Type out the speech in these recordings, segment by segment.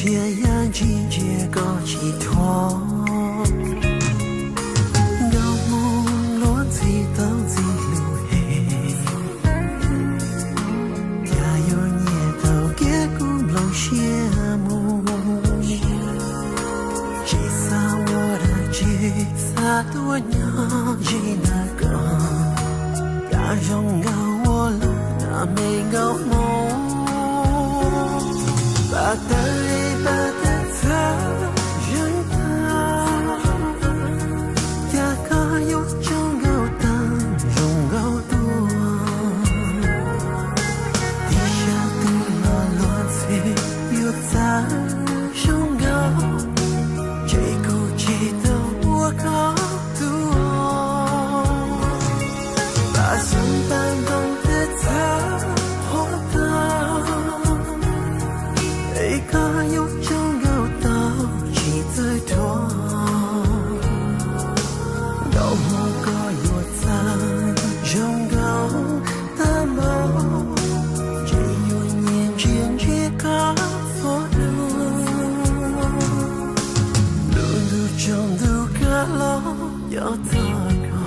Ntsia yaj ntshis ntsia koj tsis thuam, nkauj hmoob luag ntxhi tau ntxhi lus hem. Cas yuav nyiam tau kiag kuv nplooj siab mus, tsis xav ua dab tsi, xav tuaj nyob ze ntawm koj. Cas zoo nkauj ua luaj na me nkauj hmoob, pas tawg li pas tawg txhawv zeeg tag. Cas koj yuav tsaug nkauj tag zoo nkauj tuaj, tib sab twg los luag ntxhi yuav txawv zoo nkauj, ntshe kuv tsis tau ua koj tuaj. Pas xyoob pas ntoo tawg txhawv qhuav tag, es koj yuav tsaug nkauj tau tsis txawj dhuav. Nkauj hmoob koj yuav txawv zoo nkauj tag npaum, ntshe yuav nyiam ntsia ntsia koj txhua lub. Lub ntuj tsaus ntuj kab los cov txog koj.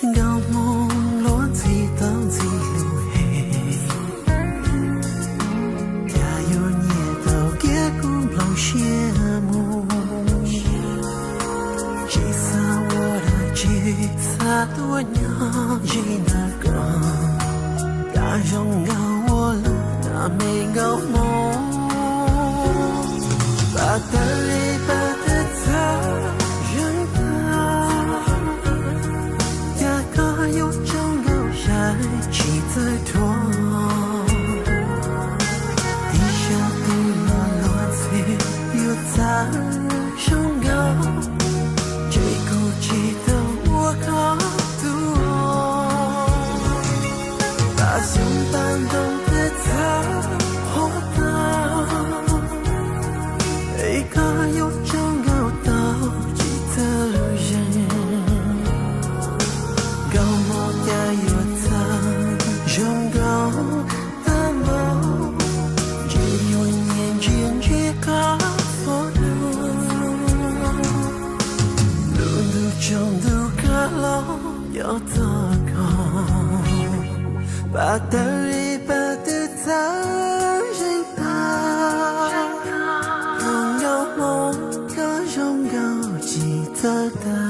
Nkauj hmoob luag ntxhi tau ntxhi lus hem, cas yuav nyiam tau kiag kuv nplooj siab mus, tsis xav ua dab tsi, xav tuaj nyob ze ntawm koj. Cas zoo nkauj ua luaj na me nkauj hmoob, pas tawg li pas tawg txhawv zeeg tag. Cas koj yuav tsaug nkauj sai tsis txawj dhuav, tib sab twg los luag ntxhi yuav txawv zoo nkauj, ntshe kuv tsis tau ua koj tuaj. Pas xyoob pas ntoo tawg txhawv qhuav tag, es koj yuav tsaug nkauj tau tsis txawj zeeg. Nkauj hmoob cas yuav txawv zoo nkauj tag npaum, ntshe yuav nyiam ntsia ntsia koj txhua lub. Lub ntuj tsaus ntuj kab los cov txog koj, pas tawg li pas twg txawv zeeg tag. Nkauj hmoob koj zoo nkauj tsis txawj tag.